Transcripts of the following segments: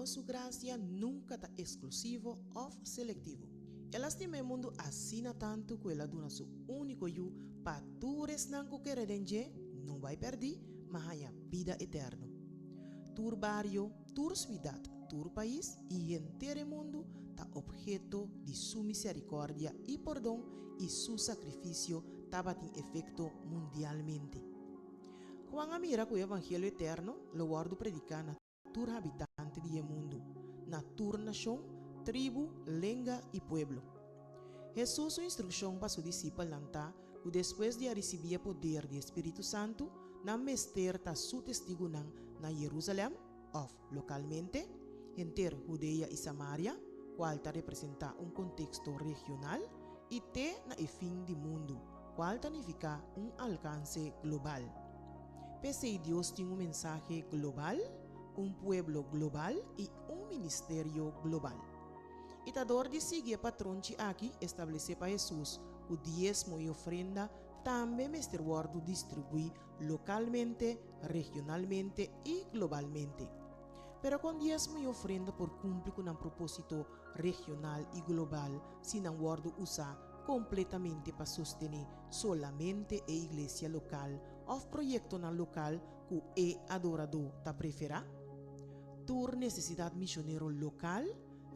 Dios su grasia nunka ta eksklusivo òf selektivo. El a stima e mundu asina tantu ku el a duna su úniko Yu pa tur esnan ku kere den dje no bai pèrdí, ma haña bida eterno. Tur bario, tur suidat, tur pais i henter e mundu ta opheto di su miserikòrdia i pordon i su sakrifisio tabatin efekto mundialmente. Juan a mira ku e evangelio eterno lo wòrdu prediká na tur habitante di e mundu, na tur nashon, tribu, lenga i pueblo. Hesus su instrukshon pa su disipelnan ta ku despues di a risibí e poder di e spiritu santu, nan mester ta su testigunan na Yerusalèm, òf lokalmente, henter Hudea i Samaria, kual ta representá un konteksto regional, i te na e fin di mundu, kual ta nifiká un alkanse global. P'esei Dios tin un mensahe global, un pueblo global i un ministerio global. I ta dor di sigui e patronchi aki establesé pa Hesus ku diesmo i ofrenda tambe mester wòrdu distribuí lokalmente, regionalmente i globalmente. Pero kon diesmo i ofrenda por kumpli ku nan propósito regional i global si nan wòrdu usá kompletamente pa sostené solamente e iglesia lokal òf proyektonan lokal ku e adoradó ta preferá? Tur nesesidat mishonero lokal,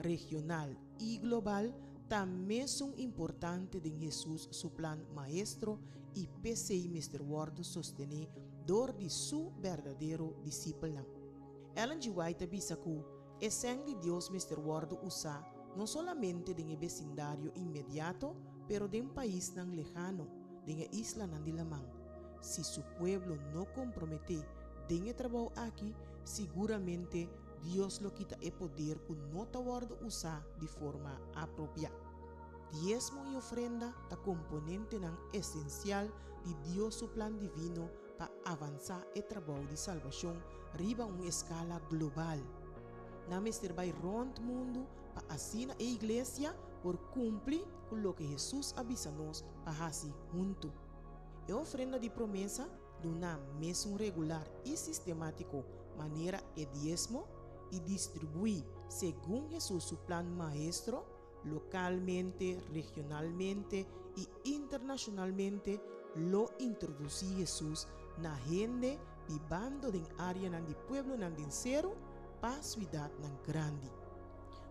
regional i global ta mesun importante den Hesus su plan maestro i p'esei mester wòrdu sostené dor di su berdadero disipelnan. Ellen G. White ta bisa ku e sèn di Dios mester wòrdu usá no solamente den e besindario inmediato pero den paisnan lehano, den e islanan di laman. Si su pueblo no komprometé den e trabou aki, siguramente Dios lo kita e poder ku no ta wòrdu usá di forma apropiá. Diesmo i ofrenda ta komponentenan esensial di Dios su plan divino pa avansá e trabou di salbashon riba un eskala global. Nan mester bai rònt mundu pa asina e iglesia por kumpli ku loke Hesus a bisa nos pa hasi huntu. E ofrenda di promesa duná mesun regular i sistemátiko manera e diesmo i distribuí segun Hesus su plan maestro, lokalmente, regionalmente i internashonalmente, lo introdusí Hesus na hende bibando den áreanan di pueblonan den seru pa suidatnan grandi.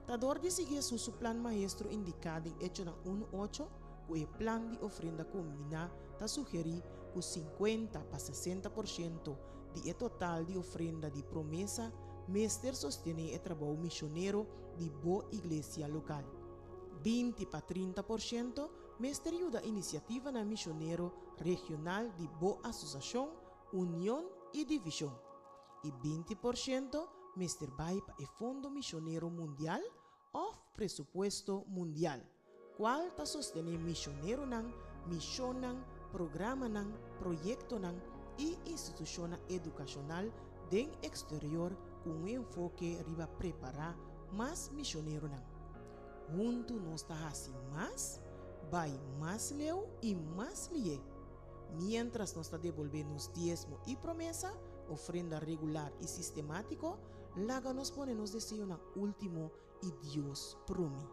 Ta dor di sigui Hesus su plan maestro indiká den Echonan unu ocho ku e plan di ofrenda kombiná ta sugerí ku sinkuenta pa 60% di e total di ofrenda di promesa mester sostené e trabou mishonero di bo iglesia lokal. 20 pa 30% mester yuda inisiativanan mishonero regional di bo asosiashon, union i divishon. I 20% mester bai pa e Fondo Mishonero Mundial òf Presupuesto Mundial, kual ta sostené mishoneronan, mishonnan, programanan, proyektonan i institushonnan edukashonal den eksterior ku un enfoke riba prepará mas mishoneronan. Huntu nos ta hasi mas, bai mas leu i mas lié. Miéntras nos ta debolbé nos diesmo i promesa, ofrenda regular i sistemátiko, laga nos pone nos deseonan último i Dios promé.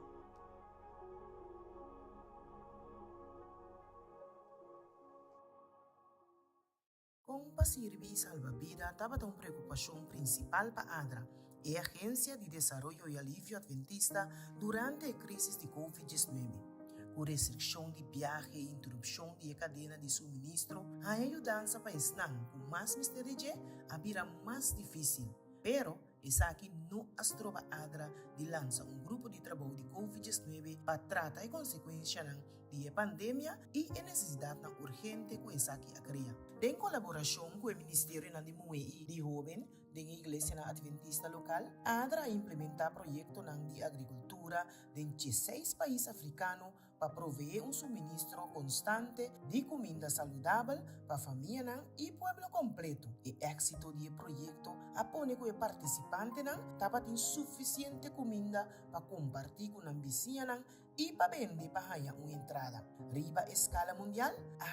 Kon pa sirbi i salba bida tabata un preokupashon prinsipal pa ADRA, e agensia di desaroyo i alivio atventista, durante e krísis di Covid 19. Ku restrikshon di biahe i interupshon di e kadena di suministro, haña yudansa pa esnan ku mas mester di dje a bira mas difísil. Pero, esaki no a stroba ADRA di lansa un grupo di trabou di Covid 19 pa trata e konsekuenshanan di e pandemia i e nesesidatnan urgente ku esaki a krea. Den kolaborashon ku e ministerionan di muhé i di hóben den e iglesianan adventista lokal, ADRA a implementá proyektonan di agrikultura den dieseis pais afrikano pa proveé un suministro konstante di kuminda saludabel pa famianan i pueblo kompleto. E éksito di e proyekto a pone ku e partisipantenan tabatin sufisiente kuminda pa kompartí ku nan bisiñanan i pa bende pa haña un entrada. Riba eskala mundial,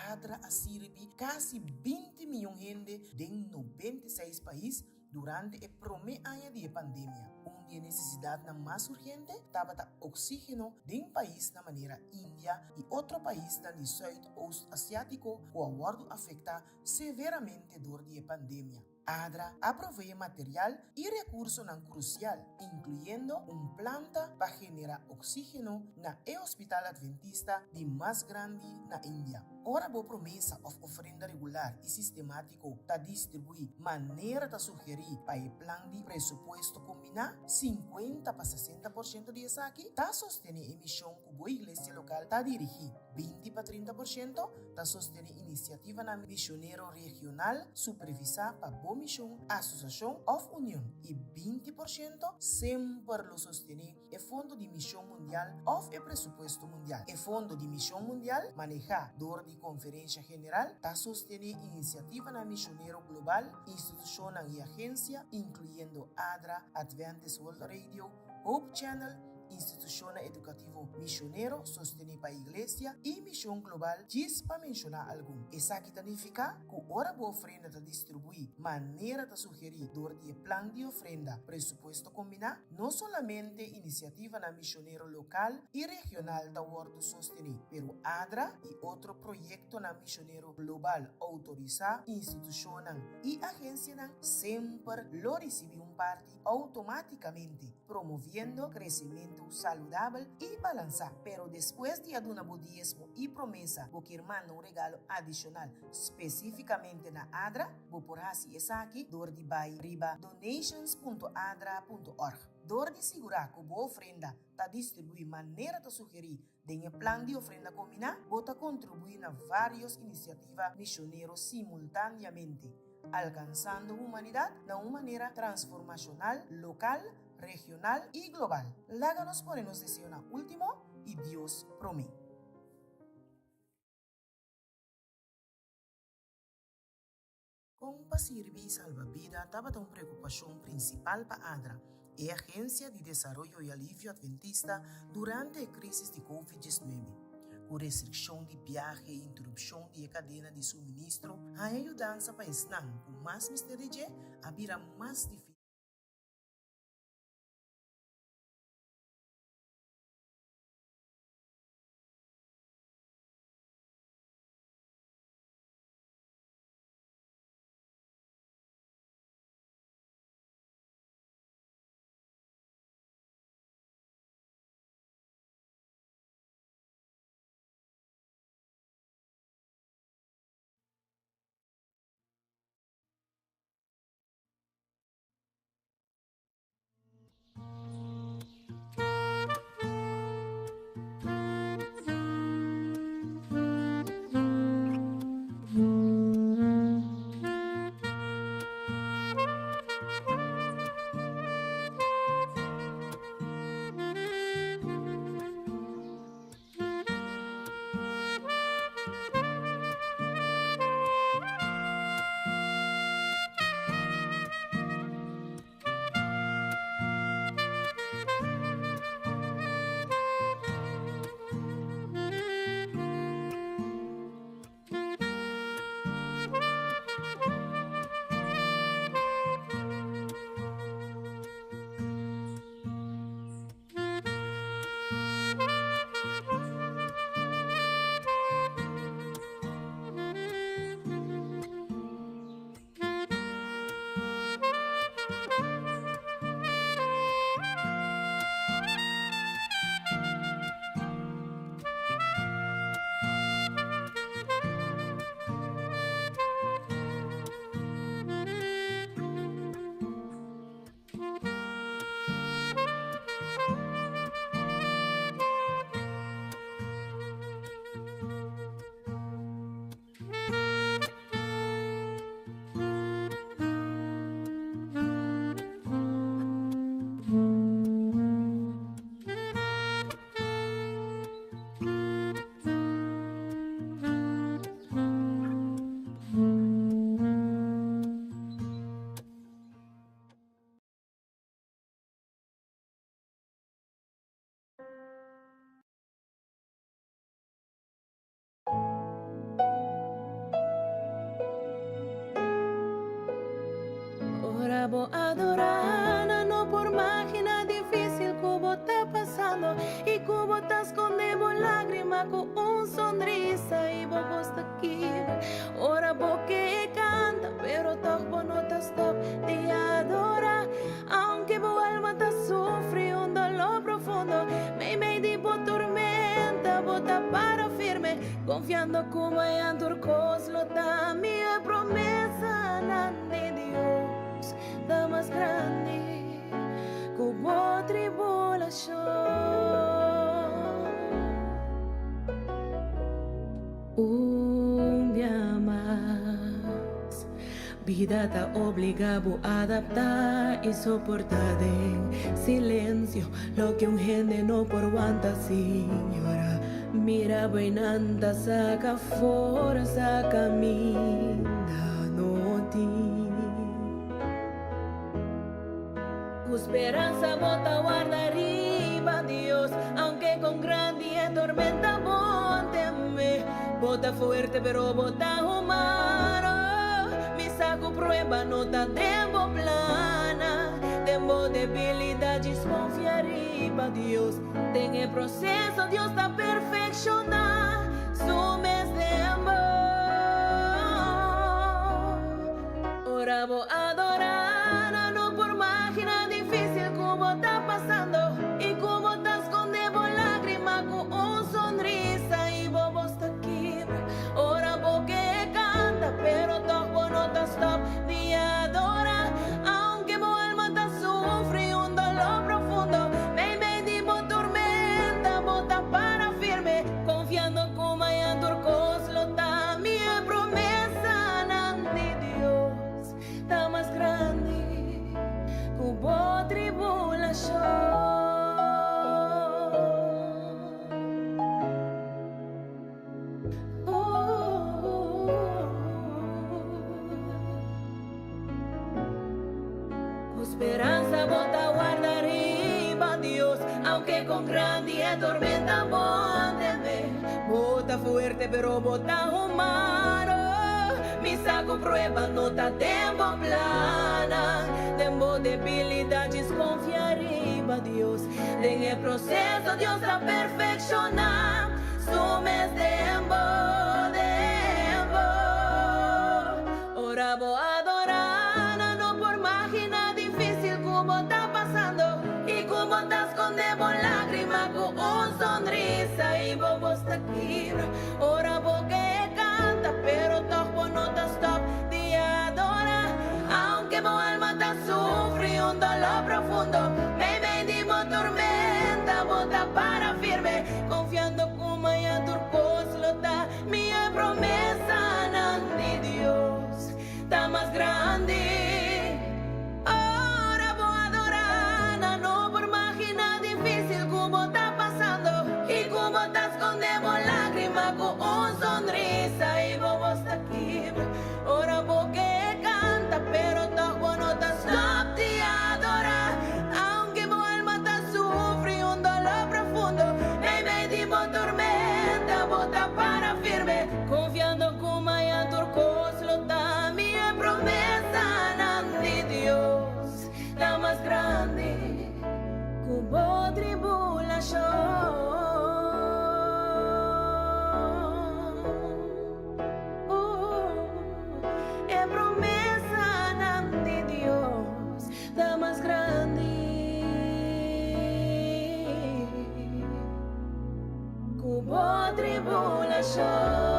ADRA a sirbi kasi 20 miyon hende den 96 pais. Durante e promé aña di e pandemia, un di e nesesidatnan mas urgente tabata oksígeno den paisnan manera India i otro paisnan di Sùit-Oost Asiátiko ku a wòrdu afektá severamente dor di e pandemia. ADRA a proveé material i rekursonan krusial, inkluyendo un planta pa generá oksígeno na e hospital adventista di mas grandi na India. Ora bo promesa òf ofrenda regular i sistemátiko ta distribuí manera ta sugerí pa e plan di presupuesto kombiná, 50 pa 60% di esaki ta sostené e mishon ku bo iglesia lokal ta dirigí. 20 pa 30% ta sostené inisiativanan misionero regional supervisá pa bo mishon, asosiashon òf union i 20% semper lo sostené e Fondo di Mishon Mundial òf e presupuesto mundial. E Fondo di Mishon Mundial, manehá dor di Konferensha General, ta sostené inisiativanan mishonero global, institushonnan i agensia, inkluyendo ADRA, Adventist World Radio, Hope Channel, institushonnan edukativo mishonero sostené pa Iglesia i Mishon Global, djis pa menshoná algun. Esaki ta nifiká ku ora bo ofrenda ta distribuí manera ta sugerí dor di e plan di ofrenda presupuesto kombiná, No solamente inisiativanan misionero lokal i regional ta wòrdu sostené, pero ADRA i otro proyektonan misionero global outorisá, institushonnan i agensianan semper lo risibí un parti outomátikamente, promoviendo kresementu saludabel i balansá. Pero despues di a duna bo diesmo i promesa, bo kier manda un regalo adishonal spesífikamente na ADRA? Bo por hasi esaki dor di bai riba donations.adra.org. Dor di sigurá ku bo ofrenda ta distribuí manera ta sugerí den e plan di ofrenda kombiná, bo ta kontribuí na vários inisiativa misionero simultáneamente, alkansando humanidat na un manera transformashonal lokal, regional i global. Laga nos pone nos deseonan último i Dios promé. Kon pa sirbi i salba bida tabata un preokupashon prinsipal pa ADRA, e agensia di desaroyo i alivio adventista, durante e krísis di Covid 19. Ku restrikshon di biahe i interupshon di e kadena di suministro, haña yudansa pa esnan ku mas mester di dje a bira mas difísil. Ora bo adorá, nan no por magina difícil ku bo ta pasando i ku bo ta skonde bo lágrima ku un sonrisa i bo bos ta kibra ora bo ke kanta, pero tòg bo no ta stòp di adorá. Aunke bo alma ta sufri un doló profundo, meimei di bo tormenta bo ta para firme, konfiando ku mañan tur kos lo ta mihó. E promesanan di Dios ta mas grandi ku bo tribulashon. Un bia mas. Bida ta obligá bo adaptá i soportá den silensio loke un hende no por wanta sin yora. Mira bo einan ta saka forsa kaminda no tin. Ku speransa bo ta warda riba Dios, aunke kon grandi e tormenta bo teme. Bo ta fuerte pero bo ta humano, mi sa ku prueba no ta den bo plana. Den bo debilidad djis konfia riba Dios, den e proseso Dios ta perfekshoná su mes den bo. Ora bo adorá, nan no por magina difícil ku bo ta pasando i ku bo ta skonde bo lágrima ku un sonrisa i bo bos ta kibra ora bo ke kanta, pero tòg bo no ta stòp di adorá. Aunke bo alma ta sufri un doló profundo, meimei di bo tormenta bo ta para firme, konfiando ku mañan tur kos lo ta mihó. E promesanan di Dios ta mas grandi ku bo tribulashon. Ku speransa bo ta warda riba Dios, aunke kon grandi e tormenta bo tene. Bo ta fuerte pero bo ta humano, mi sa ku prueba no ta den bo plannan. Den bo debilidad djis konfia riba Dios, den e proseso Dios ta perfekshoná su mes den bo, den bo. Ora bo adorá, nan no por magina difícil ku bo ta pasando i ku bo ta skonde bo lágrima ku un sonrisa i bo bos ta kibra ora bo ke kanta, pero tòg bo no ta stòp di adorá. Aunke bo alma ta sufri un doló profundo, meimei di bo tormenta bo ta para firme, konfiando ku mañan tur kos lo ta Mi e promesanan di Dios ta mas grandi. Ora bo adorá, nan no por maginá difícil ku bo ta pasando i ku bo ta skonde bo lágrima ku un sonrisa i bo bos ta kibra ora bo ke kanta, pero tòg bo no ta stòp di adorá. Aunke bo alma ta sufri un doló profundo, meimei di bo tormenta bo ta para firme, konfiando ku mañan tur kos lo ta mi. E promesanan di Dios ta mas grandi ku bo tribulashon. E promesanan di Dios ta mas grandi ku bo tribulashon.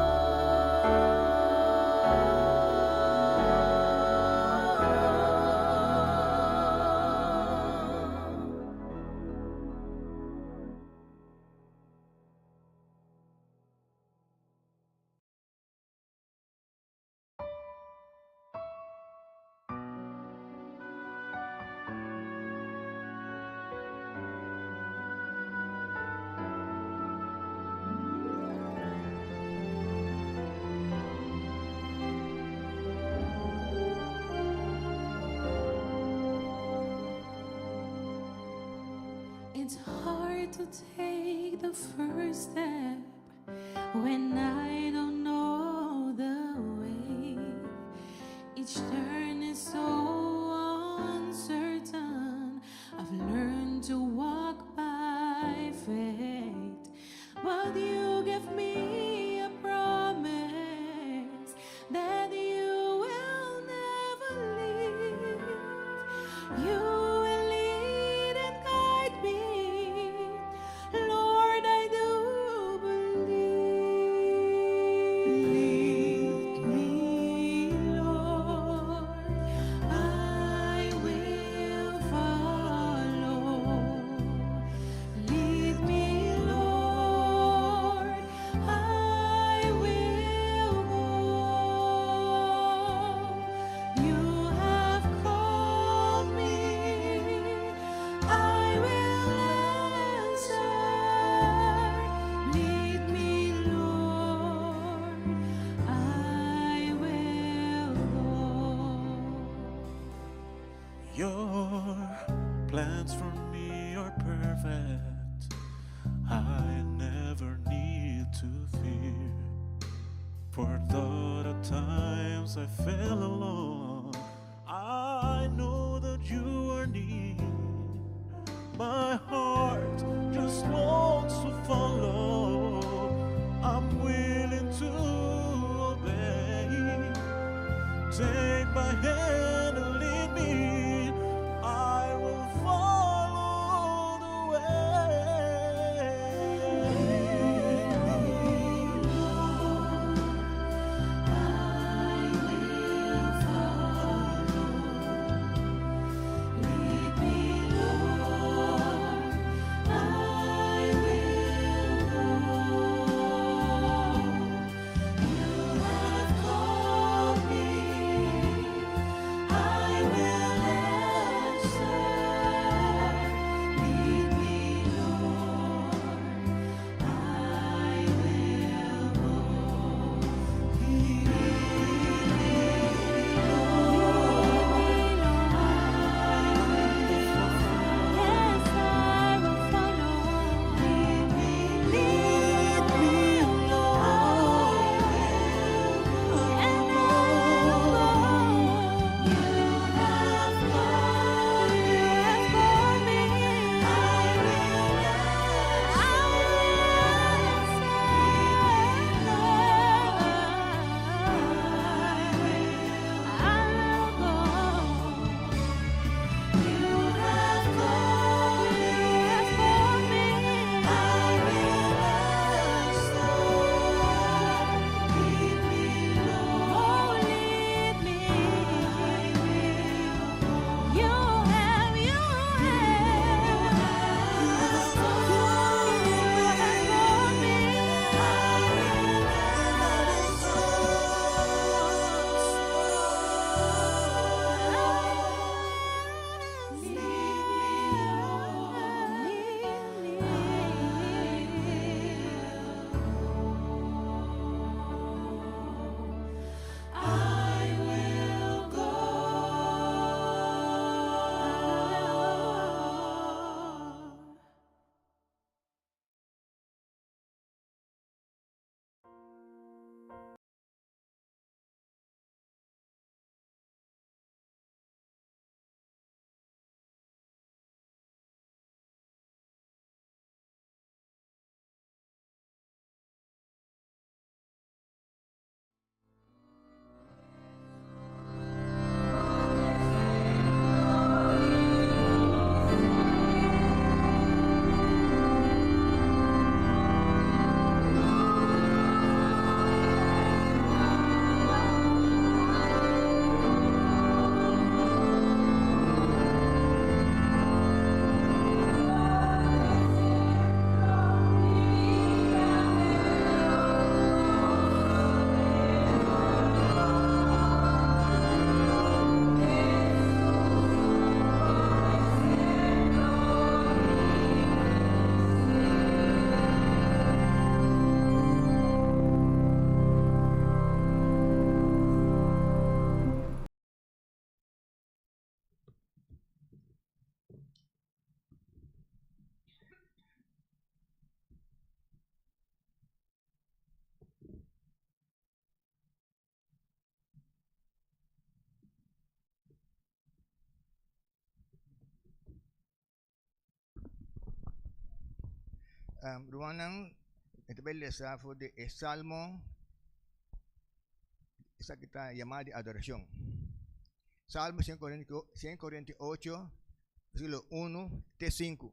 It's hard to take the first step when I don't know the way. Each turn is so Your plans for me are perfect. I never need to fear. For though at times I feel alone, I know that you are near. My heart just wants to follow. I'm willing to obey. Take my hand and lead me. I will follow the way. I will follow. Lead me, Lord. I will go. You have called me. I will answer. Lead me, Lord. I will go. Lead me, Lord. Yes, I will follow. Lead me, lead me, Lord. And I will go. You have called, you have called me. I will answer. I will go. You have called, you have called me. I will answer. Lead me, Lord. Oh, lead me. You have, you have called, you have called me. I will answer. Lead me, Lord. Lead me. I will go. I will go. Rumannan, mi ta bai lesa for di e Salmo, esaki ta yamá di adorashon. Salmo 148, versíkulo 1 te 5.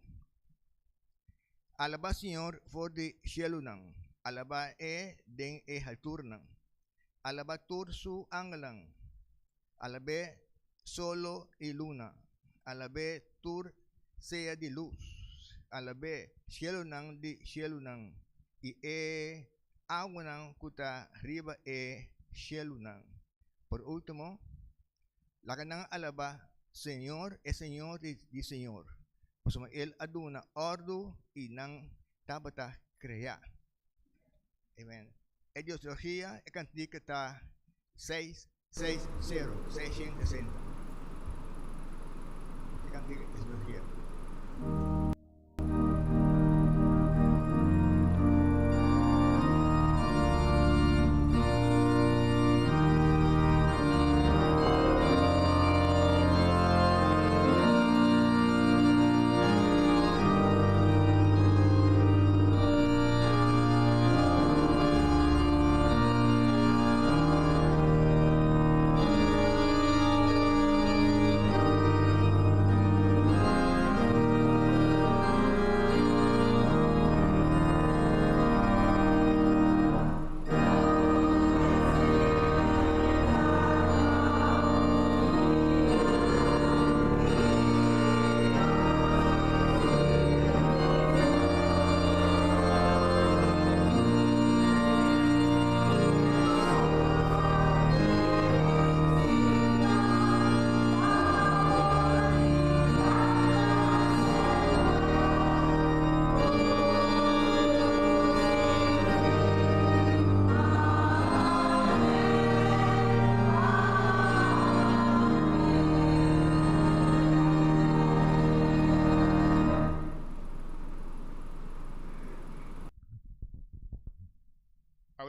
Alabá Señor for di shelunan, alabá E den e halturnan. Alabá tur su angelnan, alab'é solo i luna, alab'é tur sea di lus, alab'é shelunan di shelunan i e awanan ku ta riba e shelunan. Por último, laga nan alabá Señor, e Señor di señor, pasobra El a duna òrdu i nan tabata kreá. Amen. E Dioslogia, e kantika ta 660, 660. E kantika Esmergia.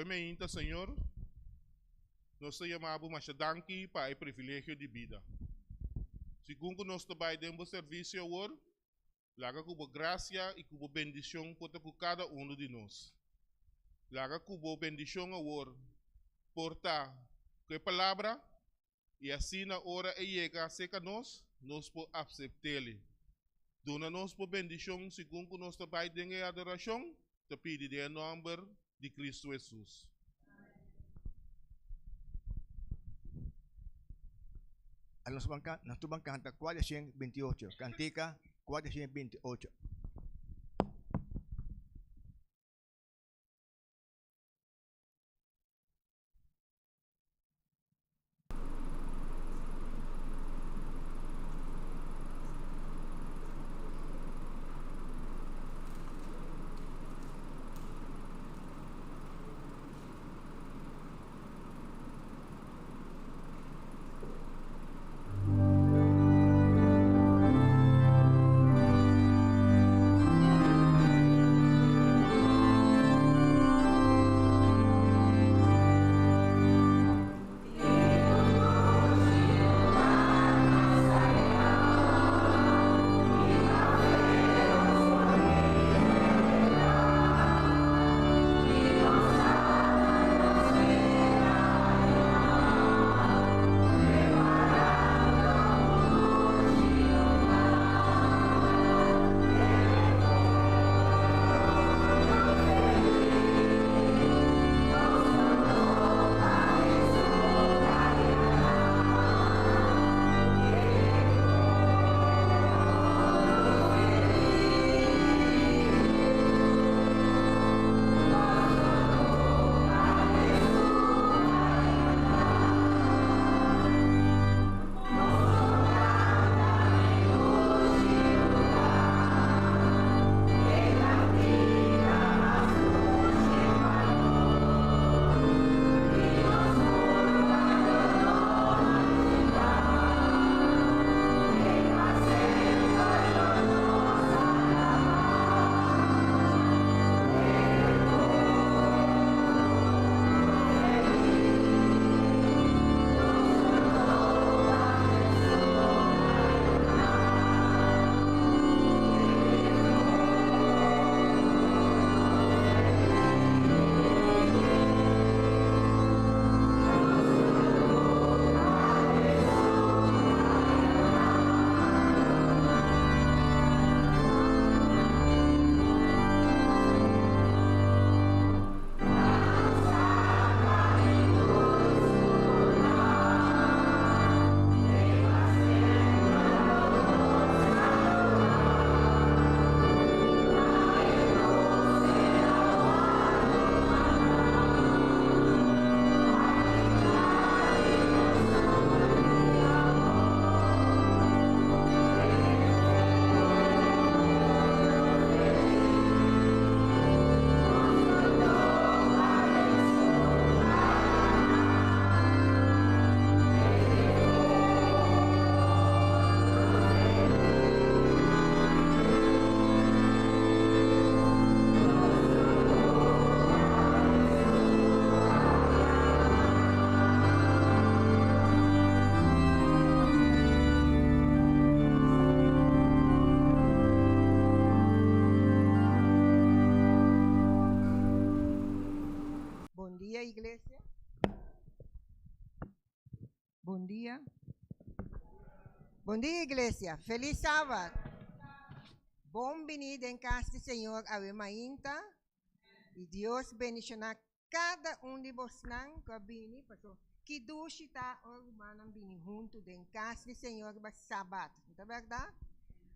Awe meinta, Señor, nos ta yama Bo masha danki pa e privilegio di bida. Segun ku nos ta bai den Bo servisio awor, laga ku Bo grasia i ku Bo bendishon por ta ku kada unu di nos. Laga ku Bo bendishon awor por ta ku e palabra i asina ora e yega serka nos, nos por apsept'el. Duna nos bo bendishon segun ku nos ta bai den e adorashon, ta pidi den e nòmber di Kristu Hesus. A nos ban nos tur ban kanta 428, kantika 428. iglesia. Bon dia. Bon dia iglesia. Felis Sabat. Bon bini den kas di Señor awe mainta. I Dios bendishoná kada un di bosnan ku a bini paso ki dushi ta ora rumannan bini huntu den kas di Señor riba Sabat. No ta bèrdat?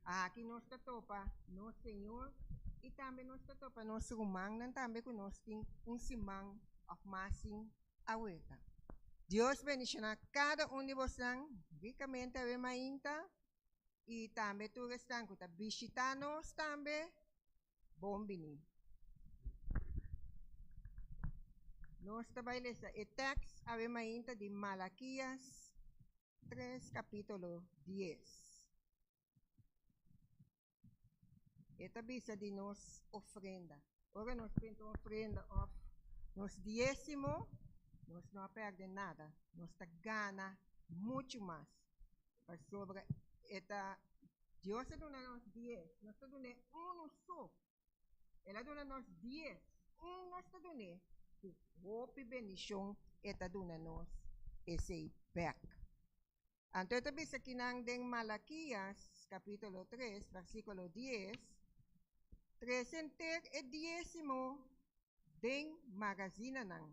Aki nos ta topa nos Señor i tambe nos ta topa nos rumannan tambe ku nos tin un siman òf mas sin aweta. Dios bendishoná kada un di bosnan rikamente awe mainta i tambe tur esnan ku ta bishitá nos tambe. Bon bini. Nos ta bai lesa e tèks awe mainta di Malakias 3 kapítulo 10. E ta bisa di nos ofrenda. Ora nos brinda un ofrenda òf nos diesimo, nos no a pèrdè nada. Nos ta gana muchu mas. Pasobra e ta Dios a duna nos dies, nos ta dun'é unu so. El a duna nos dies, un nos ta dun'é, ku hopi bendishon e ta duna nos esei bèk. Anto e ta bisa kinan den Malakias kapítulo tres, versíkulo dies, Trese enter e diesimo den magazinanan,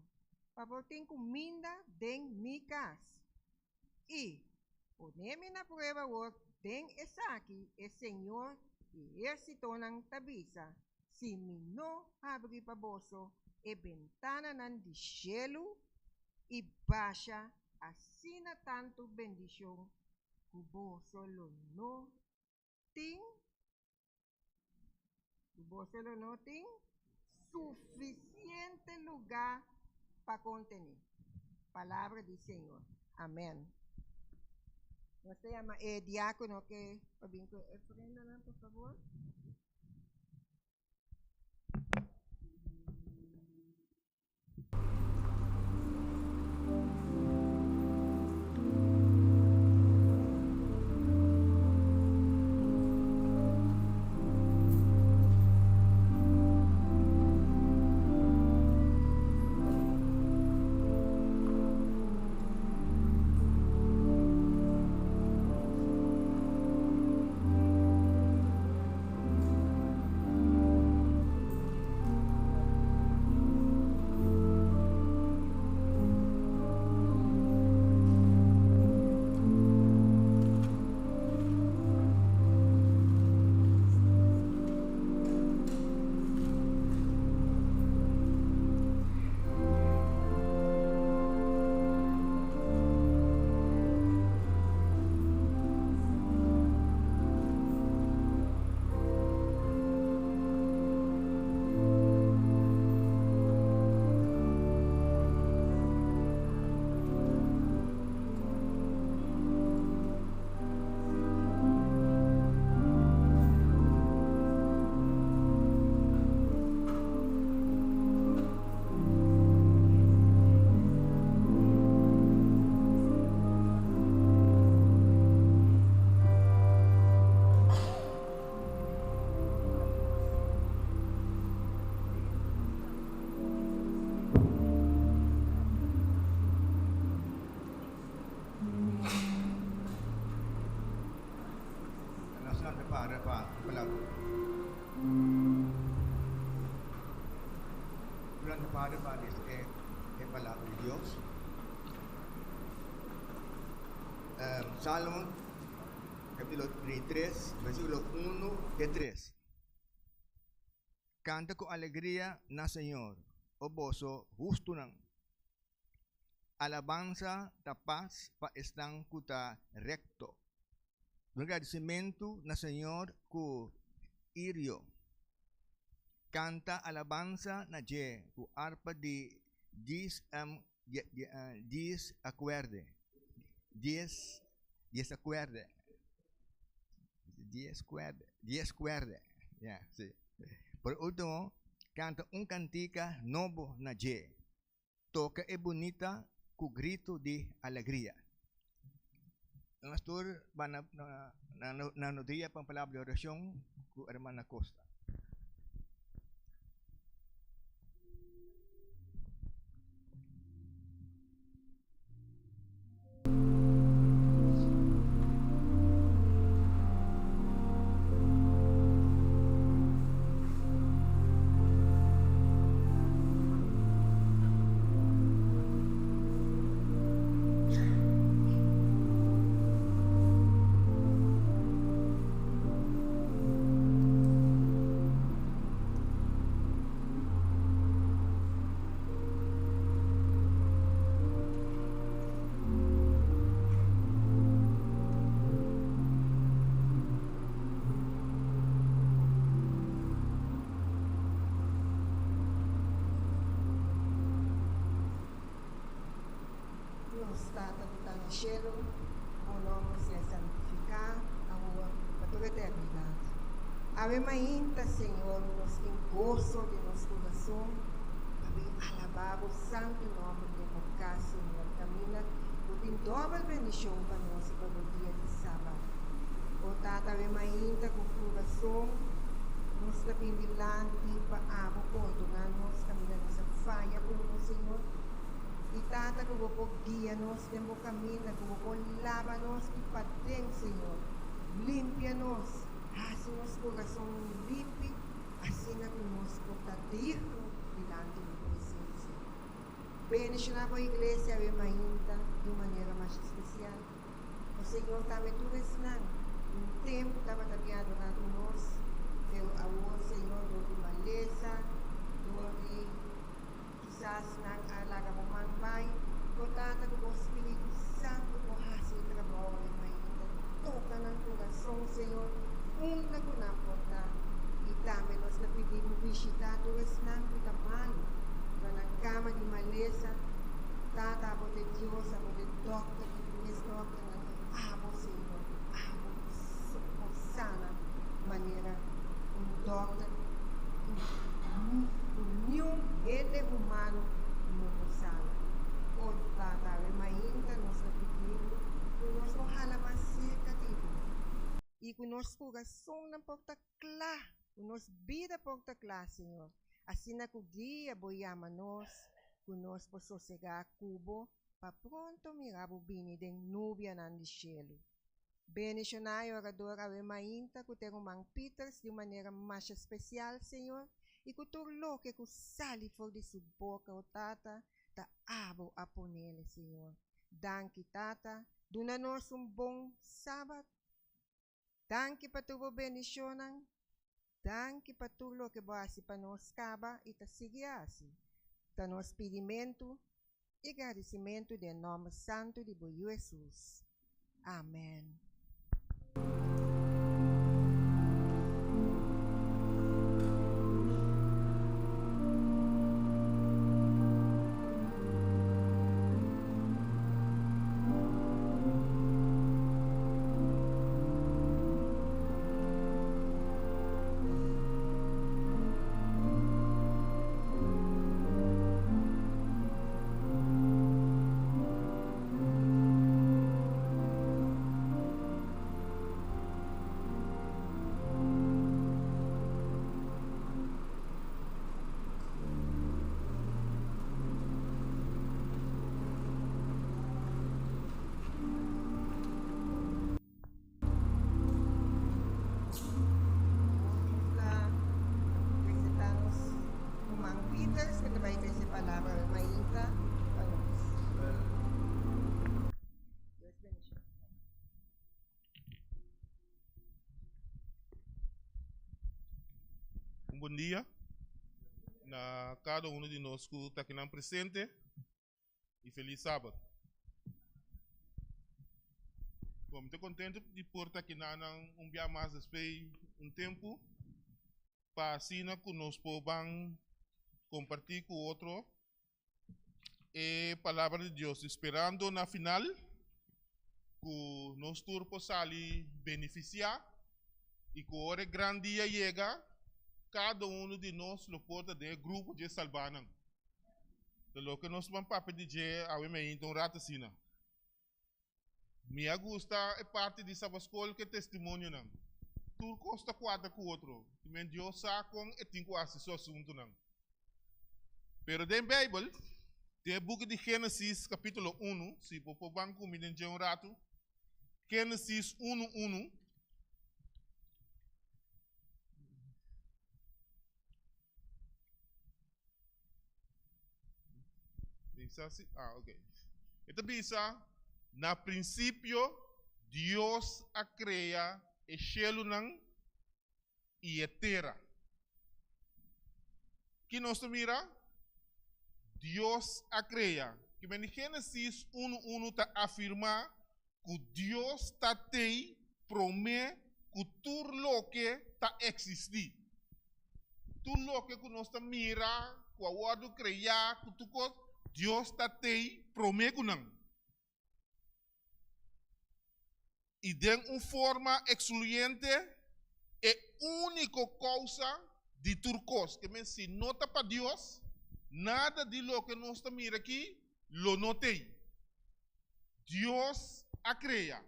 pa por tin kuminda den mi kas. I pone mi na prueba awor den esaki, e Señor di ehérsitonan ta bisa, si mi no habri pa boso e bentananan di shelu i basha asina tantu bendishon ku boso lo no tin, ku boso lo no tin sufisiente lugá pa kontené. Palabra di Señor. Amèn. Nos ta yama e diákono ke pa bin ku e ofrendanan, por fabor. Nos lanta para pa palabra. Lanta para pa lesa e, e palabra di Dios. Um, Salmo capítulo 33, versículo 1 te 3. Canta cu alegria na Señor, o boso hustunan. Alabansa ta pas pa esnan cu ta recto. Duna gradicimentu na Señor cu irio. Canta alabansa na dje cu arpa di dies dies acuerde, dies dies acuerde, dies cuerde, dies cuerde, ya, si. Por ultimo, canta un cantica nobo na dje. Toca e bunita cu grito di alegria. Nos tur ba na na no dia pa un palabra di oracion cu hermana Costa. den shelu, bo nòmber sea santifiká awor i pa tur eternidat. Awe mainta, Señor, nos tin goso den nos kurason pa bin alabá bo santu nòmber den bo kas, Señor, kaminda bo tin dòbel bendishon pa nos riba bo dia di Sabat. O Tata, awe mainta ku kurason nos ta bin dilanti pa abo pordoná nos kaminda nos a faya ku bo, Señor. I Tata, ku bo por guia nos den bo kaminda, ku bo por laba nos di paden, Señor. Limpia nos, hasi nos kurason limpi, asina ku nos por ta digno dilanti bo presensia. Bendishoná bo iglesia awe mainta di un manera masha spesial. O Señor, tambe tur esnan ku un tempu tabata bin adorá ku nos, pero awor, Señor, dor di malesa, dor di kisas nan a laga bo man bai, bo Tata ku bo Spiritu Santu por hasi e trabou awe mainta. Toka nan kurason, Señor, unda ku nan por ta. I tambe nos ta pidi bo bishitá tur esnan ku ta malu, riba nan kama di malesa. Tata, abo ta e Dios, abo ta e dòkter di tur es dòkternan, i abo, Señor, abo por sana manera un dòkter ku niun hende humano no por sana. O Tata, awe mainta nos ta pidi bo ku nos por hala mas serka di bo i ku nos kurasonnan por ta kla, ku nos bida por ta kla, Señor, asina ku dia bo yama nos, ku nos por sosegá ku bo pa pronto mira bo bini den nubianan di shelu. Bendishoná e orador awe mainta ku ta e ruman Peters di un manera masha spesial, Señor, i ku tur loke ku sali for di su boka, o Tata, ta abo a ponele, Señor. Danki, Tata. Duna nos un bon Sabat. Danki pa tur bo bendishonnan. Danki pa tur loke bo hasi pa nos kaba i ta sigui hasi. Ta nos pidimentu i gradisimentu den nòmber santu di bo Yu Hesus. Amen. Nos ta presenta nos ruman Peters ku ta bai trese palabra mainta pa nos. Dios bendicion. Un bon dia na kada uno di nos ku ta akinan presente. y feliz sabat. Bon, mi ta contento di por ta aki nan un bia mas despues un tempo pa asina cu nos por ban comparti cu otro e palabra di Dios, esperando na final cu nos tur por sali beneficia y cu ora e gran dia yega cada uno di nos lo por ta den e grupo dje salbanan. Ta loke nos ban papia di dje awe meinta un rato asina. Mi a gusta e parti di Sabaskol ku e testimonionan. Tur kos ta kuadra ku otro. I men Dios sa kon e tin ku hasi su asuntunan. Pero den Beibel, den e buki di Génesis kapítulo unu, si bo por ban ku mi den dje un ratu, Génesis unu unu. Bisa si, ah, ok. E ta bisa, na prinsipio Dios a krea e shelunan i e tera. Ki nos ta mira? Dios a krea. Ki men di Génesis unu unu ta afirmá ku Dios ta tei promé ku tur loke ta eksistí. Tur loke ku nos ta mira, ku a wòrdu kreá, ku tur kos, Dios ta tei promé ku nan. I den un forma eksluyente, e úniko kousa di tur kos. Ke men si no ta pa Dios, nada di loke nos ta mira aki lo no t'ei. Dios a krea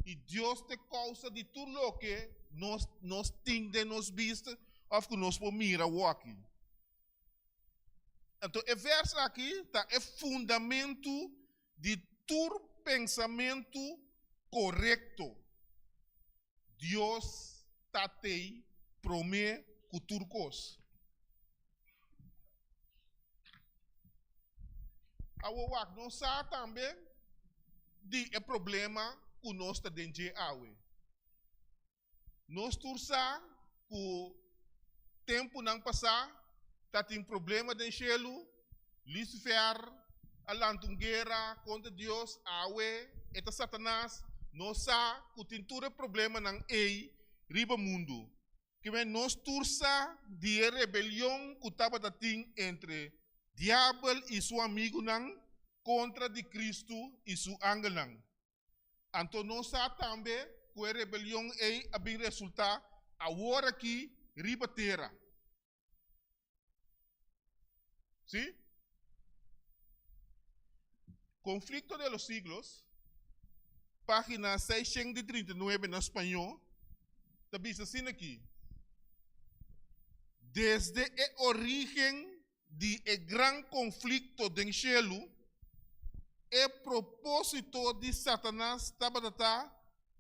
i Dios ta e kousa di tur loke nos nos tin den nos bista òf ku nos por mira awoki. Anto e vèrs aki ta e fundamentu di tur pensamentu korekto. Dios ta t'ei promé ku tur kos. Awor wak, nos sa tambe di e problema ku nos ta den dje awe. Nos tur sa ku tempunan pasá ta tin problema den shelu, Lucifer a lanta un guera kontra Dios, awe e ta Satanas, nos sa ku tin tur e problemanan ei riba mundu. Kimen nos tur sa di e rebelion ku tabata tin entre Diabel i su amigunan kontra di Kristu i su angelnan. Anto nos sa tambe ku e rebelion ei a bin resultá awor aki riba tera. Sí? Conflicto de los siglos, página 639 na spañó, ta bisa asina aki, Desde e orígen di e gran konflikto den shelu, e propósito di Satanas tabata ta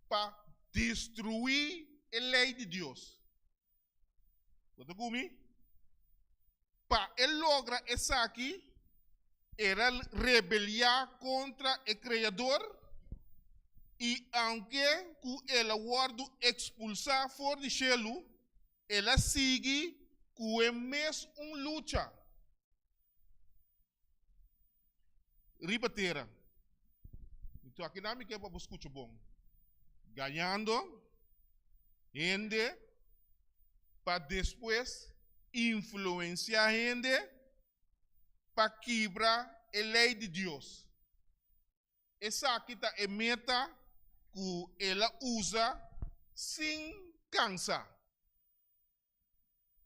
pa destruí e lei di Dios. Bo ta ku mi? Pa e logra esaki, el a rebeliá kontra e Kreador, i aunke ku el a wòrdu ekspulsá for di shelu, El a sigui ku e mes un lucha riba tera. Enton akinan mi ke pa bo skucha bon. Gañando hende pa despues influensiá hende pa kibra e lei di Dios. Esaki ta e meta ku el a usa sin kansa.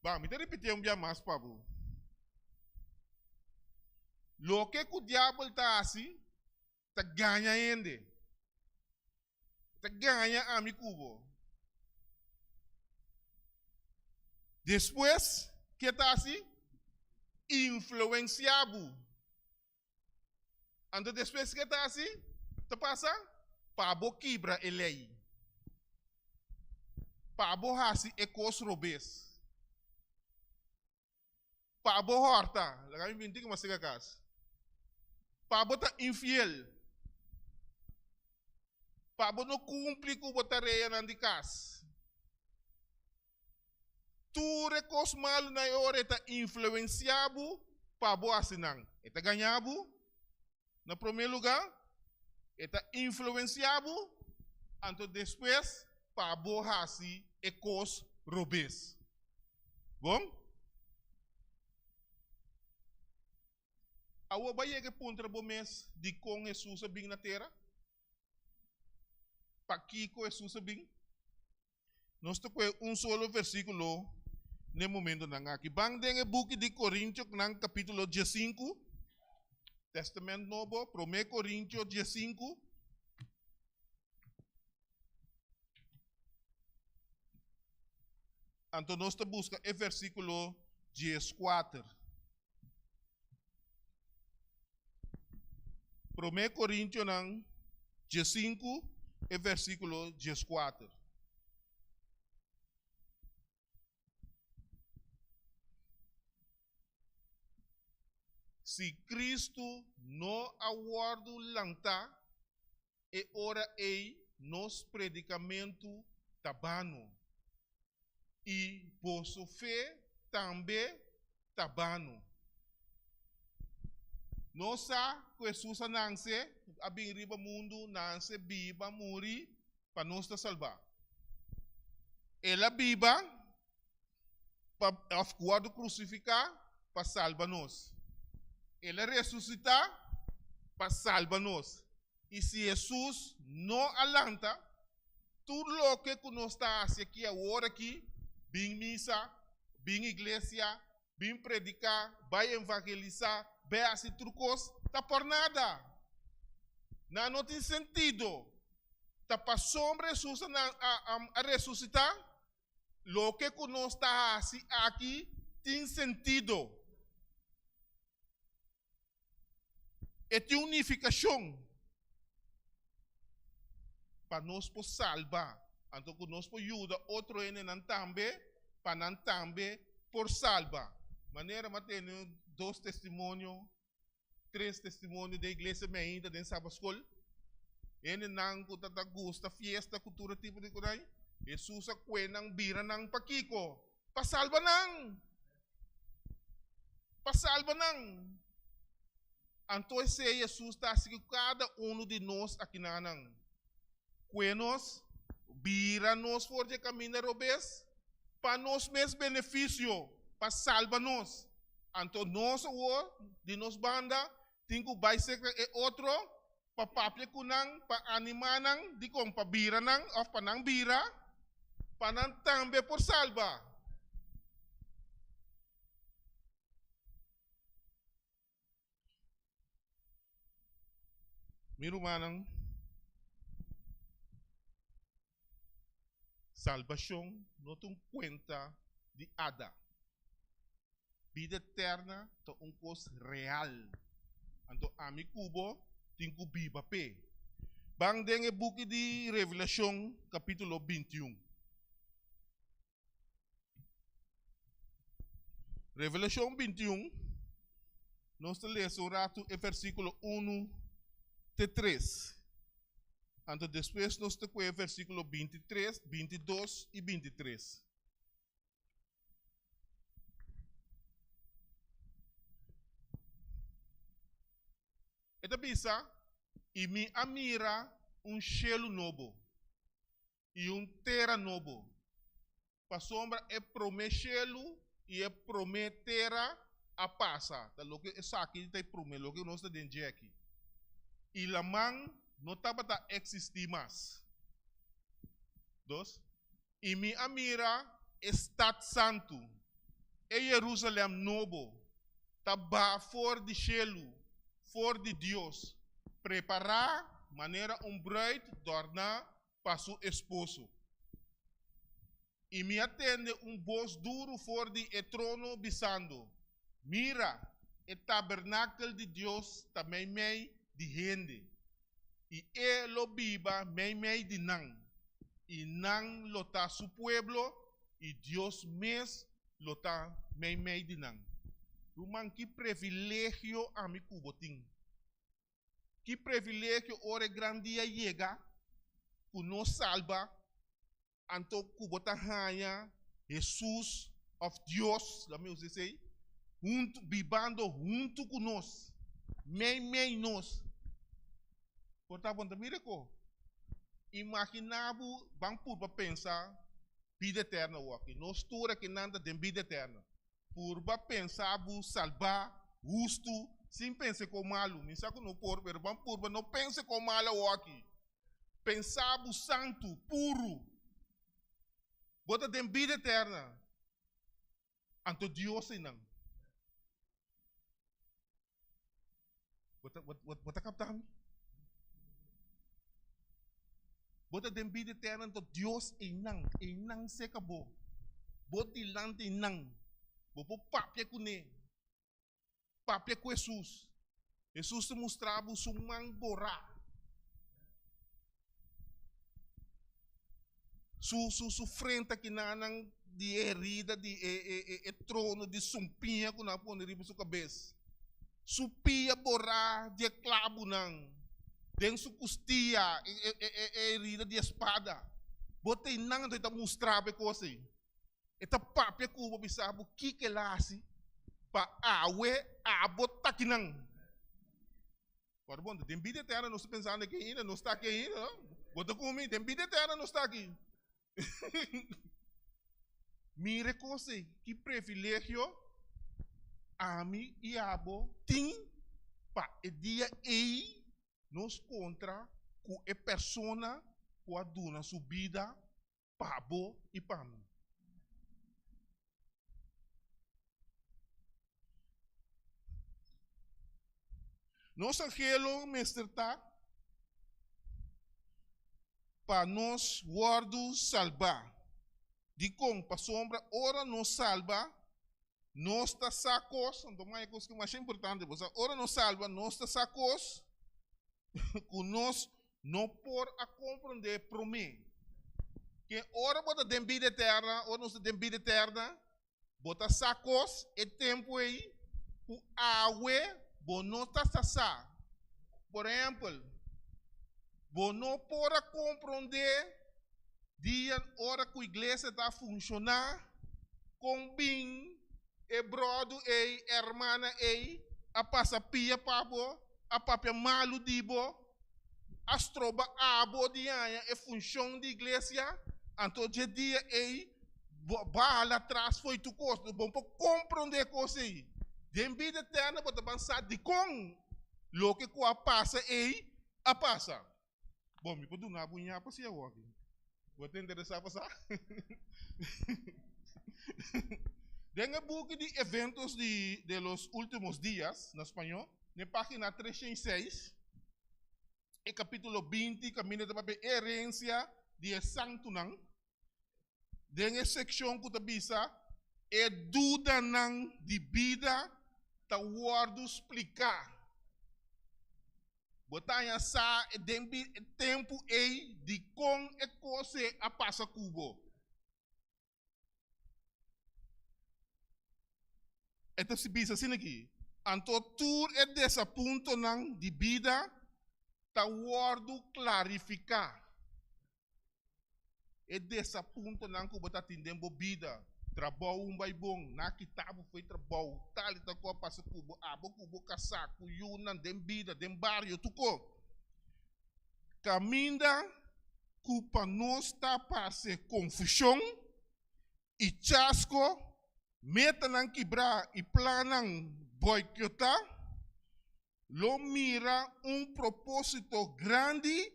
Ba, mi ta ripitié un bia mas pa bo. Loke ku diabel ta hasi ta gaña hende. Ta gaña ami ku bo. Despues, ke ta hasi? Influensiá bo. Anto despues ke ta hasi? Ta pasa? Pa bo kibra e lei. Pa bo hasi e kos robes. Pa bo hòrta. Laga mi binti ku mas sega kas. Pa bo ta infiel. Pa bo no kumpli ku bo tareanan di kas. Tur e kos malu na e ora e ta influensiá bo pa bo hasi nan. E ta gañá bo, na promé lugá, e ta influensiá bo, anto despues pa bo hasi e kos robes. Bon? Awor bo a yega e puntra bo mes dikon Hesus a bin na tera? Pakiko Hesus a bin? Nos ta kohe un solo versíkulo n'e momentonan aki. Ban den e buki di Korintionan kapítulo diesinku, Tèstamènt Nobo, Promé Korintio diesinku. Anto nos ta buska e versíkulo dieskuater. Promé Korintionan diesinku e versíkulo dieskuater. Si Kristu no a wòrdu lantá, e ora ei nos predikamentu ta bano, i boso fe tambe ta bano. Nos sa ku Hesus a nanse, a bin riba mundu, nanse, biba, muri pa nos ta salbá. El a biba pa òf wòrdu krusifiká pa salba nos. El a resusitá pa salba nos. I si Hesus no a lanta, tur loke ku nos ta hasi aki awor aki, bin misa, bin iglesia, bin prediká, bai evangelisá, bai hasi tur kos, ta por nada. Nan no tin sentido. Ta pasobra Hesus a resusitá, loke ku nos ta hasi aki tin sentido. E tin un nifikashon pa nos por salba, anto ku nos por yuda otro hendenan tambe pa nan tambe por salba. Manera mi a tene dos testimonio, tres testimonio den iglesia mi ainda den Sabaskol, hendenan ku ta ta gusta fiesta ku tur e tipo di kos ai, Hesus a kue nan bira nan pakiko? Pa salba nan! Pa salba nan. Anto esei Hesus ta hasi ku kada unu di nos akinanan. Kue nos, bira nos for di e kaminda robes, pa nos mes benefisio, pa salba nos. Anto nos awor, di nos banda, tin ku bai serka e otro pa papia ku nan, pa animá nan, dikon? Pa bira nan òf pa nan bira, pa nan tambe por salba. Mi rumannan, salbashon no ta un kuenta di ada. Bida eterna ta un kos real, anto ami ku bo tin ku biba p'e. Ban den e buki di Revelashon kapítulo bintiun. Revelashon bintiun, nos ta lesa un ratu e versíkulo unu te tres. Anto despues nos ta kue e versíkulo bintitres, bintidos i bintitres. E ta bisa, I mi a mira un shelu nobo i un tera nobo, pasobra e promé shelu i e promé tera a pasa. Ta loke esaki ta e promé, loke nos ta den dje aki. I laman no tabata eksistí mas. Dos. I mi a mira e stat santu, e Jerusalèm nobo, ta baha for di shelu, for di Dios, prepará manera un brùit dòrná pa su esposo. I mi a tende un bos duru for di e trono bisando, Mira, e tabernakel di Dios ta meimei di hende, i e lo biba meimei di nan, i nan lo ta su pueblo, i Dios mes lo ta meimei di nan. Ruman, ki previlegio ami ku bo tin! Ki previlegio ora e gran dia yega ku nos salba Anto ku bo ta haña Hesus òf Dios, laat mi usa esei, huntu, bibando huntu ku nos, meimei nos. Por ta bo no ta mira ko? Imaginá bo, ban purba pensa bida eterno awor aki. Nos tur akinan ta den bida eterno. Purba pensa bo salbá, hustu, sin pensa kon malu. Mi sa ku no por, pero ban purba no pensa kon malu awor aki. Pensa bo santu, puru. Bo ta den bida eterna. Anto Dios einan. Bo ta, bo, bo ta kapta mi? Bo ta den bida eterna, anto Dios einan, einan seka bo. Bo dilanti einan. Bo por papia kuné. Papia ku Hesus. Hesus ta mustra bo su man borá. Su, su, su frente kinanan di e herida di e, e, e, e trono di sumpiña ku nan a pone riba su kabes. Su pia borá di e klabunan. Den su kustia e, e, e, e herida di e spada. Bo ta einan anto e ta mustra bo e kos ei. E ta papia ku bo bisa bo kiko el a hasi pa awe abo ta akinan. Ora bon, den bida eterna nos ta pensando aki ainda, nos ta aki ainda, no? Bo ta ku mi? Den bida eterna nos ta aki. Mira e kos ei, ki privilegio ami i abo tin pa e dia ei. Nos kontra ku e persona ku a duna su bida pa bo i pa mi. Nos anhelo mester ta pa nos wòrdu salbá. Dikon? Pasobra ora nos salba, nos ta sa kos, anto mas e kos ku masha importante, bo sa, ora nos salba, nos ta sa kos ku nos no por a komprondé promé. Ke ora bo ta den bida eterna, ora nos ta den bida eterna, bo ta sa kos e tempu ei ku awe bo no ta sa sa. Por ehèmpel, bo no por a komprondé dia ora ku iglesia ta funshoná, kon bin e bròdu ei, hermana ei a pasa pia pa bo, a papia malu di bo, a stroba abo di haña e funshon di iglesia, anto dje dia ei bo a bala tras fo'i tur kos. Bo no por komprondé e kos ei. Den bida eterno bo ta ban sa dikon loke ku a pasa ei a pasa. Bon, mi por duna bo un ñapa si awor aki. Bo ta interesá pa sa? Den e buki di Eventos di de los Últimos Días, na spañó, den página 306, e kapítulo 20 kaminda ta papia e herensia di e santunan, den e sekshon ku ta bisa e dudanan di bida ta wòrdu spliká. Bo ta haña sa den e tempu ei dikon e kos ei a pasa ku bo. E ta bisa asina aki, Anto tur e desapuntonan di bida ta wòrdu klarifiká. E desapuntonan ku bo ta tin den bo bida, trabou un bai bon, nan a kita bo fo'i trabou, tal i tal ku a pasa ku bo, abo ku bo kasá, ku yunan, den bida, den bario, tur ko. Kaminda ku pa nos ta parse konfushon i chasko, metanan kibrá i plannan boikiotá, lo mira un propósito grandi,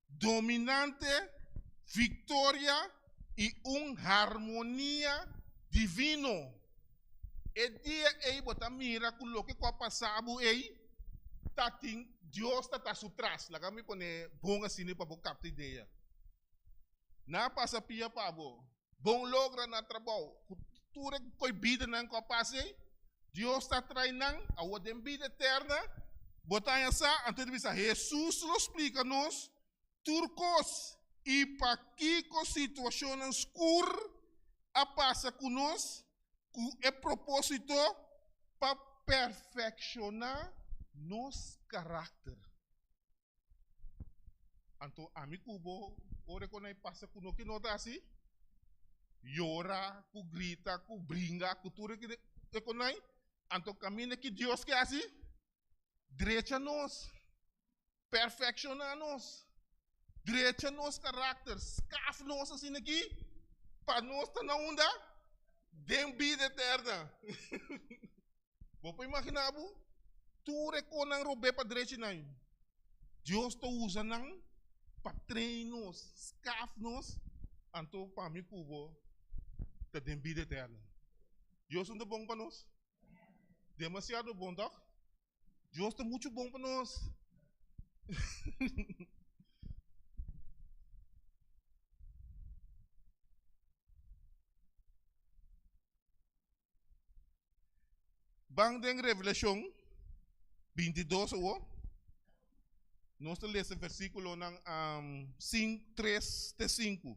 dominante, viktoria i un harmonia divino. E dia ei bo ta mira ku loke ku a pasa bo ei ta tin Dios ta ta su tras. Laga mi pone bon asina pa bo kapta idea. Nan a pasa pia pa bo. Bon logra na trabou. Ku tur e koi bidanan ku a pasa ei, Dios ta trai nan awor den bida eterna. Bo ta haña sa, anto e ta bisa, Hesus lo splika nos tur kos i pakiko situashonnan skur a pasa ku nos ku e propósito pa perfekshoná nos karakter. Anto ami ku bo ora ku nan pasa ku no ke no ta hasi, yora, ku grita, ku bringa, ku tur e ku nan, anto kaminda ki Dios ke hasi? Drecha nos, perfekshoná nos, drecha nos karakter, skaf nos asina aki, pa nos ta na unda? Den bida eterna. Bo por imaginá bo? Tur e konan robé pa drechi nan. Dios ta usa nan pa train nos, skaf nos, anto pa mi ku bo ta den bida eterno. Dios no ta bon pa nos? Demasiado bon, tòg? Dios ta muchu bon pa nos. Ban den Revelashon 22 awor. Nos ta lesa versíkulonan 3 te 5.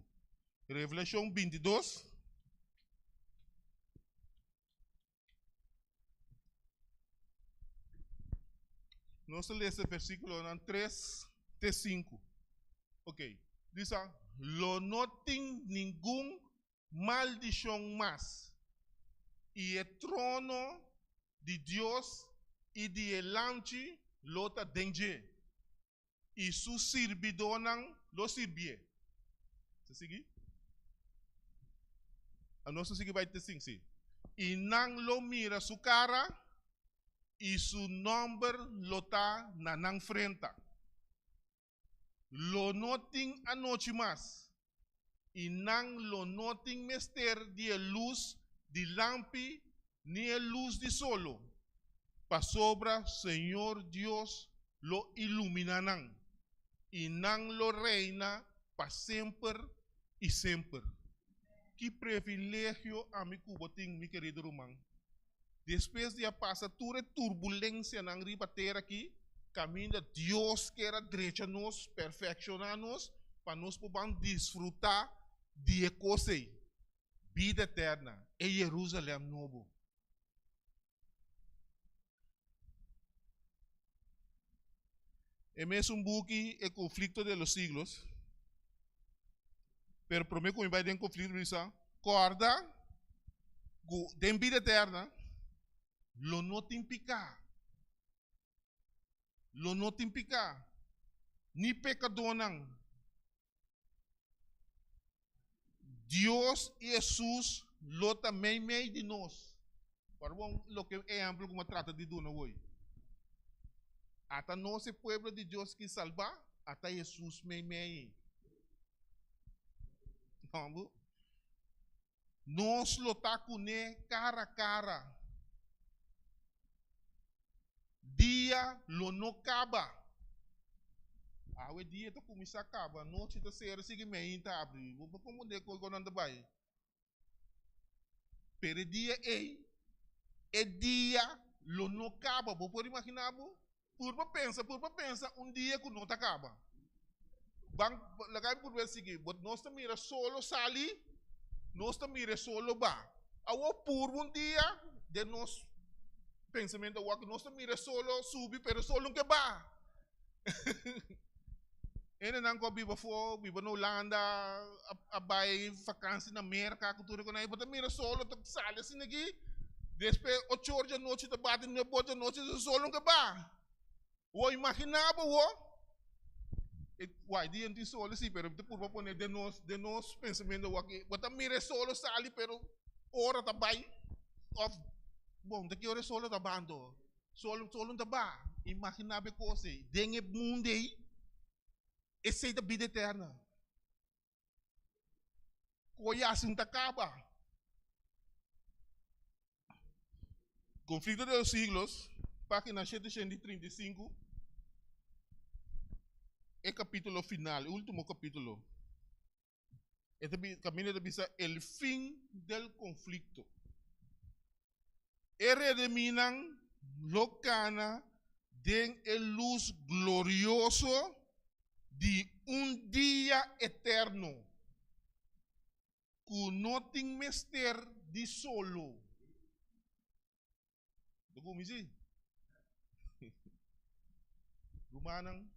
Revelashon 22. Nos ta lesa versíkulonan 3 te 5. Ok, bisa, lo no tin ningun maldishon mas, i e trono di Dios i di e Lamchi lo ta den dje, i su sirbidónan lo sirbié. Ta sigui? Anos ta sigui bai te sin, sí. I nan lo mira su kara, i su nòmber lo ta na nan frenta. Lo no tin anochi mas, i nan lo no tin mester di e lus di lampi ni e lus di solo, pasobra Señor Dios lo iluminá nan, i nan lo reina pa semper i semper. Ki privilegio ami ku bo tin, mi kerido ruman! Despues di a pasa tur e turbulensianan riba tera aki, kaminda Dios kier a drecha nos, perfekshoná nos, pa nos por ban disfrutá di e kos ei, bida eterna, e Jerusalèm nobo. E mesun buki E Conflicto de los Siglos, pero promé ku mi bai den konflikto mi bisa, kòrda ku den bida eterna lo no tin piká, lo no tin piká, ni pekadónan. Dios i Hesus lo ta meimei di nos. Ora bon loke ehèmpel ku mi a trata di duna woi. Ata nos e pueblo di Dios ki salbá, ata Hesus meimei. Hòmber, nos lo ta kuné kara kara. Dia lo no kaba. Awe dia ta kuminsá kaba, nochi ta sera sigui meinta abri. Bo por komprendé kon kon nan ta bai. Pero e dia ei, e dia lo no kaba. Bo por imaginá bo? Purba pensa, purba pensa un dia ku no ta kaba. Ban, laga mi purba sigui. Bo, nos ta mira solo sali, nos ta mira e solo ba. Awor purba un dia den nos pensamentu awor ku nos ta mira e solo subi, pero e solo no ke ba. Hendenan ku a biba afó, biba na Hulanda, a a bai fakansi na Merka ku tur e konai, bo ta mira solo ta sali asina aki, despues ocho or djanochi ta bati, nuebe or djanochi e solo no ke ba. Bo imaginá bo wo, e wai dia no tin solo si, pero mi ta purba pone den nos den nos pensamentu awor aki, bo ta mira e solo sali pero ora ta bai òf bon ta ki ora e solo ta ba anto. Solo solo ta ba. Imaginá bo e kos ei. Den e mundu ei, esei ta bida eterna. Ku yasi no ta kaba. Conflicto de los siglos, página 735, e kapítulo final, e último kapítulo. E ta kaminda ta bisa el fin del conflicto. E redeminan lo kana den e lus glorioso di un dia eterno ku no tin mester di solo. Bo kumi si? Rumannan,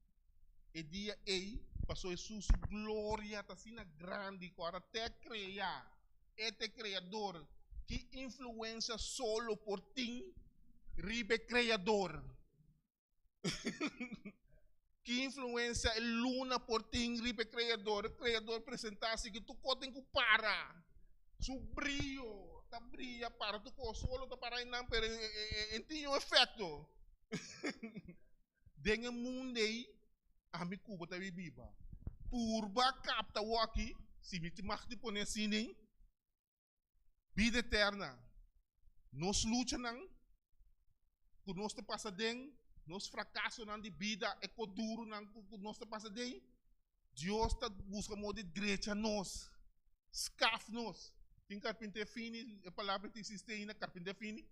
e dia ei pasó Hesus su gloria ta asina grandi ku ora te a krea, e ta e Kreador, ki influensia solo por tin riba e Kreador? Ki influensia e luna por tin riba e Kreador? E Kreador presentá si ki tur kos tin ku para. Su brio ta bria para tur kos. Solo ta para einan pero e tin un efekto. Den e mundu ei ami ku bo ta biba. Purba kapta wòki, si mi tin mag di pone asina ei, Bida eterna. Nos luchanan ku nos ta pasa den, nos frakasonan di bida, e kos durunan ku nos ta pasa den, Dios ta buska modo di drecha nos, skaf nos. Tin karpinté fini, e palabra ta eksistí ainda, karpinté fini?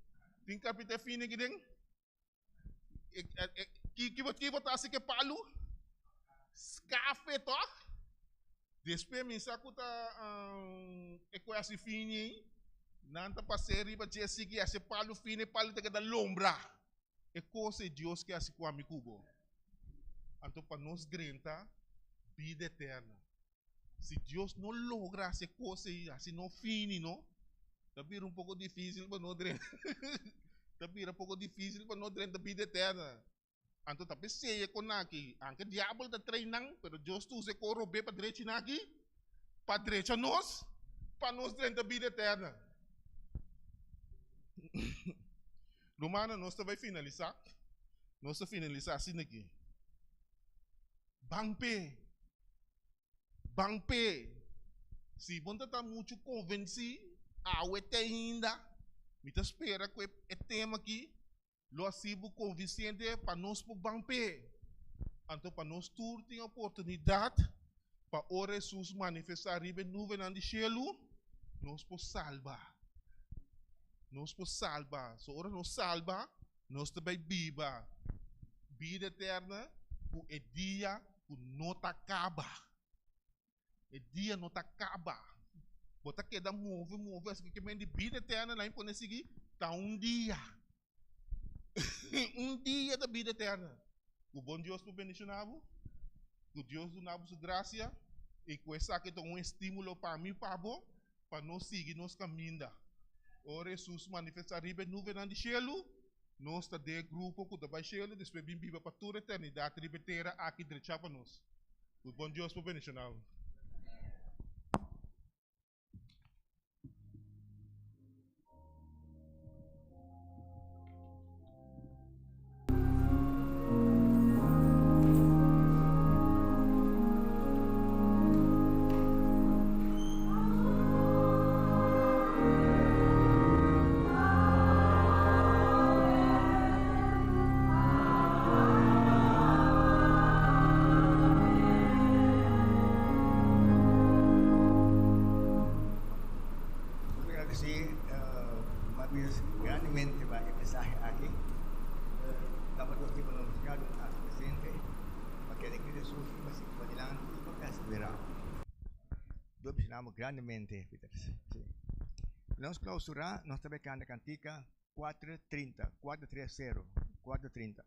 Tin karpinté fini aki den? Ki bo ta hasi ku e palu? Skafe tòg? Despues mi sa ku ta e ku hasi fini ei, nan ta pas'é riba dje sigui hasi e palu fini, e palu ta keda lombra. E kos ei Dios ke hasi ku ami ku bo. Anto pa nos drenta bida eterno. Si Dios no logra hasi e kos ei, hasi no fini no, ta bira un poko difísil pa no drenta. Ta bira poko difísil pa no drenta bida eterna. Anto ta p'esei e kon aki, anke diabel ta train nan, pero Dios ta usa e kon rob'é pa drechi nan aki, pa drecha nos, pa nos drenta bida eterna. Rumannan, nos ta bai finalisá. Nos ta finalisá asina aki. Ban p'e. Ban p'e. Si bo no ta muchu konvensí awe te ainda, mi ta spera ku e tema akí lo hasi bo konvinsente pa nos por ban p'e. Anto pa nos tur tin oportunidat pa ora Hesus manifestá riba e nubenan di shelu, nos por salba. Nos por salba. So ora nos salba, nos ta bai biba bida eterna ku e dia ku no ta kaba. E dia no ta kaba. Bo ta keda move, move, asina ke men di bida eterna lain pone sigui, ta un dia. un dia ta bida eterna. Ku bon Dios por bendiciona bo, ku Dios duna bo su gracia, i ku esaki ta un estimulo pa mi, pa bo, pa nos sigui nos kaminda. Ora Hesus manifestá riba e nubenan di shelu, nos ta den e grupo ku ta bai shelu despues bin biba pa tur eternidat riba e tera aki drechá pa nos. Ku bon Dios por bendishoná bo. Nos ta gradisí Mabies grandemente pa e mensahe aki. Tabata Dios tin pa nos kada un aki presente pa keda en Cristo Jesus i pa sigui padilanti i pa perseverá. Dios bendiciona bo grandemente, Peters. Sí. Nos clausura, nos ta bay canta cantica 430, 430, 430.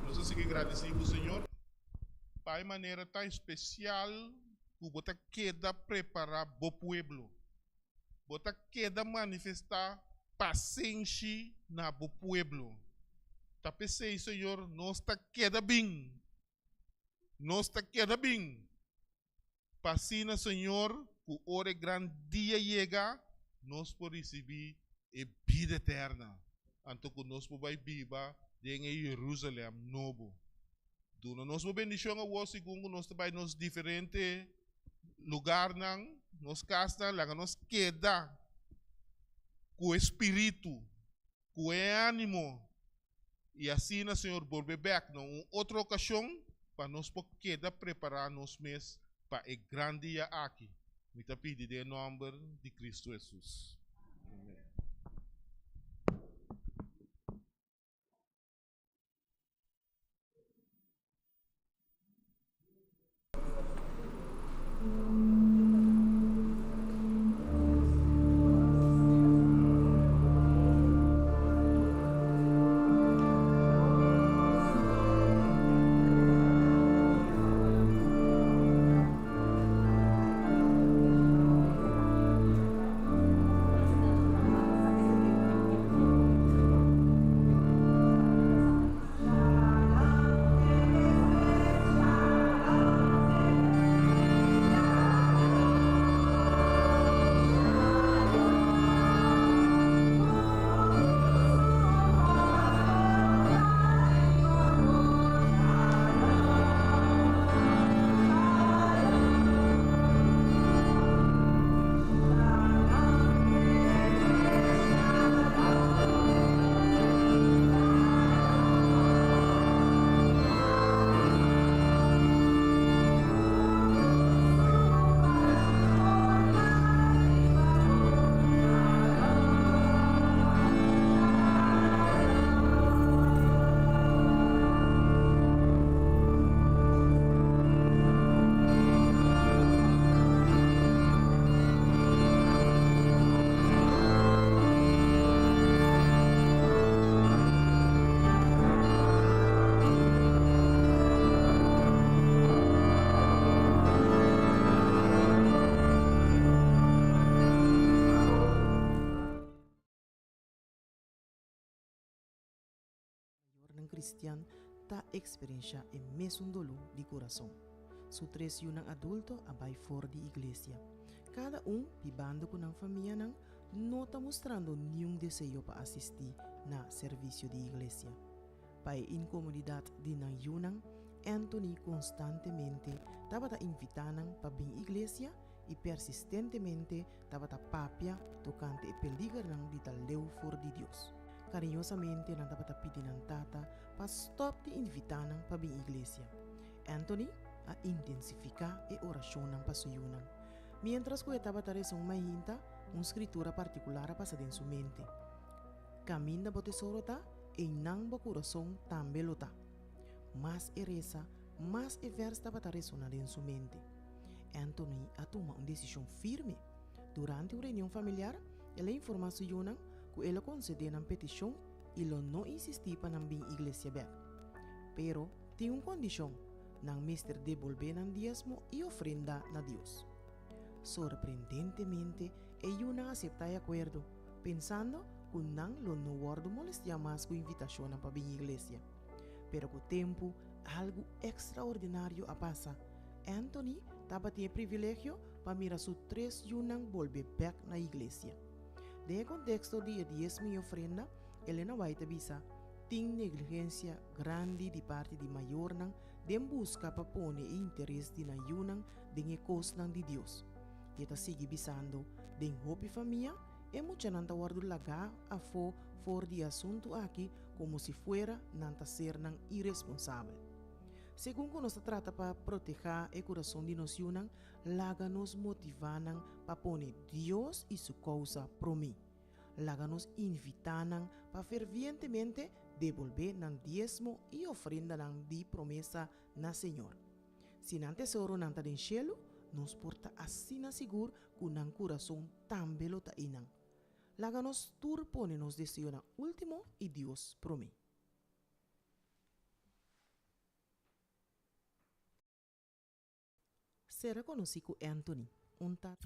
Nos ta sigui gradisí bo, Señor, pa e manera tan espesial ku bo ta keda prepará bo pueblo. Bo ta keda manifestá pasenshi na bo pueblo. Ta p'esei, Señor, nos ta keda bin. Nos ta keda bin. Pa asina, Señor, ku ora e gran dia yega, nos por risibí e bida eterna, anto ku nos por bai biba den e Jerusalèm nobo. Duna nos bo bendishon awor segun ku nos ta bai nos diferente lugarnan, nos kasnan, laga nos keda ku e spiritu, ku e ánimo, i asina, Señor, bolbe bèk na un otro okashon pa nos por keda prepará nos mes pa e gran dia aki. Mi ta pidi den e nòmber di Kristu Hesus. Amen. Mayornan kristian ta eksperenshá e mesun doló di kurason. Su tres yunan adulto a bai for di iglesia. Kada un, bibando ku nan famianan, no ta mustrando niun deseo pa asistí na servisio di iglesia. Pa e inkomodidat di nan yunan, Anthony konstantemente tabata invitá nan pa bin iglesia i persistentemente tabata papia tokante e peligernan di ta leu for di Dios. Kariñosamente nan tabata pidi nan tata pa stòp di invitá nan pa bin iglesia. Anthony a intensifiká e orashonnan pa su yunan. Miéntras ku e tabata resa un mainta, un skritura partikular a pasa den su mente, Kaminda bo tesoro ta, einan bo kurason tambe lo ta. Mas e resa, mas e vèrs tabata resoná den su mente. Anthony a tuma un desishon firme. Durante un reunion familiar, el a informá su yunan ku el a konsedé nan petishon i lo no insistí pa nan bin iglesia bèk. Pero, tin un kondishon, nan mester debolbé nan diesmo i ofrenda na Dios. Sorprendentemente, e yunan aseptá e akuerdo, pensando ku nan lo no wòrdu molestiá mas ku invitashonnan pa bin iglesia. Pero ku tempu, algu ekstraordinario a pasa. Anthony tabatin e privilegio pa mira su tres yunan bolbe bèk na iglesia. Den e konteksto di e diesmo i ofrenda, Elena White a bisa, Tin negligensia grandi di parti di mayornan den buska pa pone e interes di nan yunan den e kosnan di Dios. I e ta sigui bisando, Den hopi famia, e muchanan ta wòrdu lagá afó for di e asuntu aki komo si fuera nan ta sernan iresponsabel. Segun ku nos ta trata pa protehá e kurason di nos yunan, laga nos motivá nan pa pone Dios i su kousa promé. Laga nos invitá nan pa fervientemente debolbé nan diesmo i ofrendanan di promesa na Señor. Si nan tesoronan ta den shelu, nos por ta asina sigur ku nan kurason tambe lo ta einan. Laga nos tur pone nos deseonan último i Dios promé. Sera konosí ku Anthony, un tata.